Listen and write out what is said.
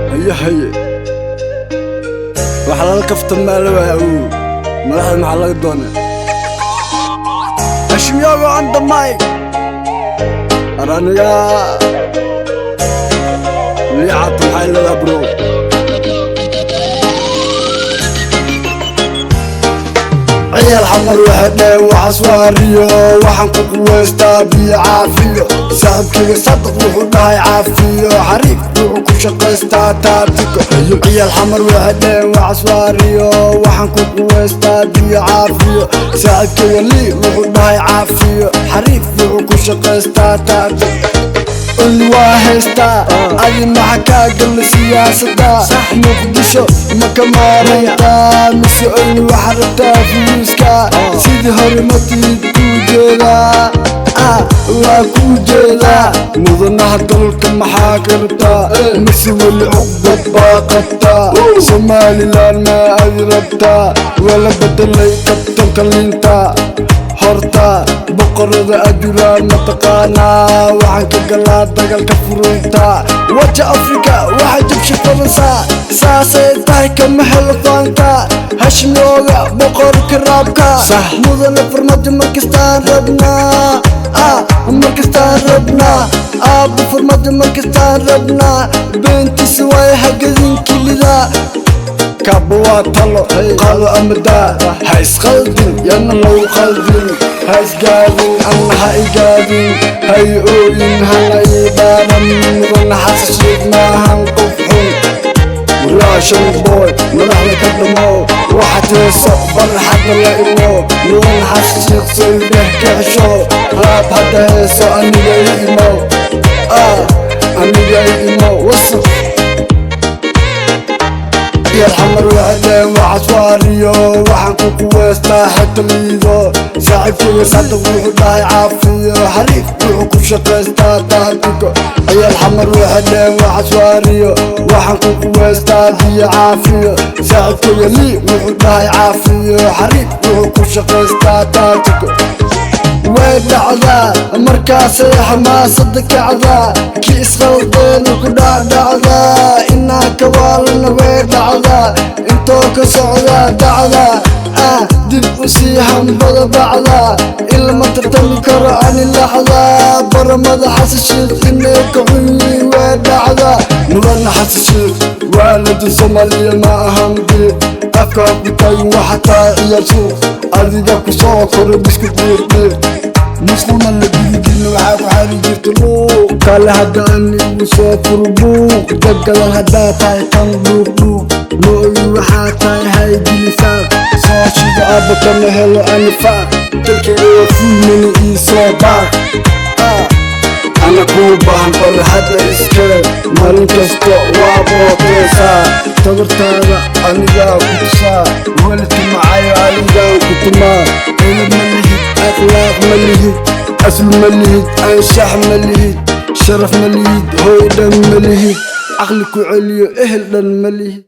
Haye haye, waxa lala kaftamaa waa awow. Madaxda maxaa laga doonaa? Hashimyaago on the mic. Araniga liicata maxay leedahay, bro? Ciyaal Xamar waxay dheheen waxaas waa riyo. Waxaan ku quweystaa biyo caafiyo. Saaxiibkayga Sadaq wuxuu dhahay caafiyo. Xariif wuxuu ku shaqaystaa taatiko. Ciyaal Xamar waxay dheheen waxaas waa riyo. Waxaan ku quweystaa biyo caafiyo. Saaxiibkayga Lii wuxuu dhahay caafiyo. Xariif wuxuu ku shaqaystaa taatiko. Oli waa haystaa, adi maxa kaa gala siyaasada Muqdisho? Ma ka maarantaa mise oli waxaa rabtaa fuluuska? Sidii hore matid kuu jeedaa, waa kuu jeedaa. Mudanaha dalka maxaa ka rabtaa? Mise weli cuqdad baa qabtaa? Somalilan maa adi rabtaa? Waa la bedelay kabtanka liinta. Horta boqorada ajuraan mataqaanaa? Waxaan ka galaa dagaalka furunta waja Afrika, waxaa jabsha Faransa. Saasay tahay kama helo faanka. Hashmiyooga boqorka raabka, mudane Farmaajo markastaan rabnaa, markastaan rabnaa. Aabba Farmaajo markastaan rabnaa. Beentiisa waay hagadin kilida. Kaba waa talo, qaado ama daa. Ha isqaldin, yana lagu qaldin. Ha isgaadin, anna ha igaadin. Ha i ooyin, hana ii dhaaran. Mudana Xasan Sheikh maahan qof xun. Waraashan boy, madaxda ka dhamo. Waxa teeso barxadda la imo. Mudan Xasan Sheikh soydheh ka xisho. Raab hadda heeso, aniga i imo, aniga i imo wasaq. Ciyaal Xamar waxay dheheen waxaas waa riyo. Waxaan ku quweystaa xigta liido. Saaxiibkayga Sadaq wuxuu dhahay caafiyo. Xariif wuxuu ku shaqaystaa taatiko. Ciyaal Xamar waxay dheheen waxaas waa riyo. Waxaan ku quweystaa biyo caafiyo. Saaxiibkayga Lii wuxuu dhahay caafiyo. Xariif wuxuu ku shaqaystaa taatiko. Way dhacdaa markaasay xamaasada kacdaa, kii isqaldeena ku dhacdhacdaa, inaa kawaalana way dhacdaa, intoo ka socdaa dacdaa, dib u sii hambada bacdaa. Ilama tartami karo ani laxdaa. Baramada Xasan Sheikh inay ka xun yihiin way dhacdaa. Mudana Xasan Sheikh waalida Soomaaliya ma ahan diiq. Afka ku taagin waxa tahay ciyaar suuq. Adiga ku soo koro bisku diiq diiq. Musqulma la gudi jirna, waxaa ku xari jirta luuq kale. Hadda an igu soo furo buuq jaggadal. Haddaa tahay kan dhuuq dhuuq, ma ogi waxaa tahay haygilisaaq. Soo shido aabba kama helo anifaaq. Dalkayga waa fuulmani, ii soo baaq. Ana kuu baahan barxadda iskale. Maalin kasta waa booteysaa. Tabartaada anigaa ku tusaa. Walidka macayo anigaan ku tumaa. Cilib ma lihid, akhlaaq ma lihid, asl ma lihid, anshax ma lihid, sharaf ma lihid, hooy dhan ma lihid, caqli ku celiyo ehel dhan ma lihid.